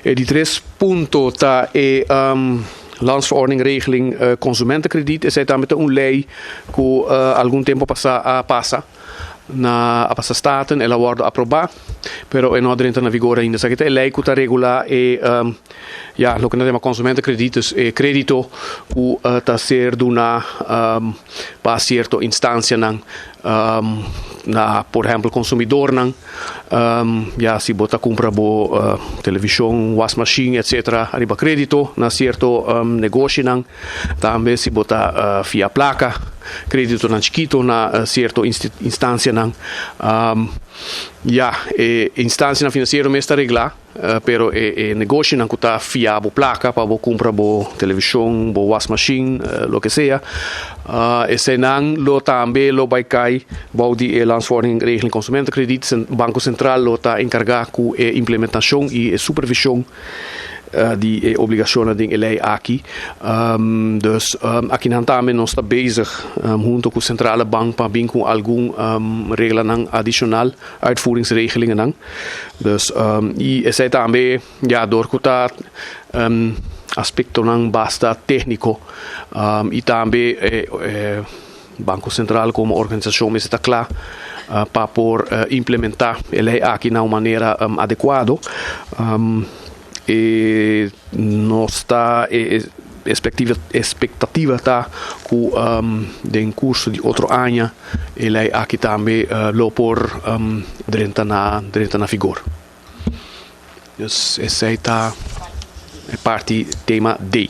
E di tres punto ta e Landsverordening Regeling Consumentenkrediet. Esei tambe ta un lei ku algun tempu pasá a pasa na a pasa Staten, el a wòrdu aprobá, pero e no a drenta na vigor ainda. Esaki ta e lei ku ta regulá e ya loke nan ta yama consumentenkrediet, dus e krédito ku ta ser duná pa sierto instansianan na por ehèmpel konsumidornan. Ya si bo ta kumpra bo televishon, wasmashin etcetera riba krédito na sierto negoshinan. Tambe si bo ta fia plaka, kréditonan chikito na sierto instansianan. Ya e instansianan finansiero mes ta reglá. Pero e negoshinan ku ta fia bo plaka pa bo kumpra bo televishon, bo wasmashin, loke sea, eseinan lo tambe lo bai kai bou di e Landsverordening Regeling Consumentenkrediet. Banko Sentral lo ta enkargá ku e implementashon i e supervishon di e obligashonnan den e lei aki. Dus akinan tambe nos ta bezig hunto ku Sentrale Bank pa bin ku algun reglanan adishonal. Uitvoeringsregelingennan. Dus y esey tambe ya door cu ta aspectonan basta tecnico y tambe Banco Central como organisacion mester ta cla pa por implementa e ley aki na un manera adecuado. E nos ta e expectativa ta cu den curso di otro aña e ley aki tambe lo por drenta na drenta na vigor. Dus esey ta e parti tema D.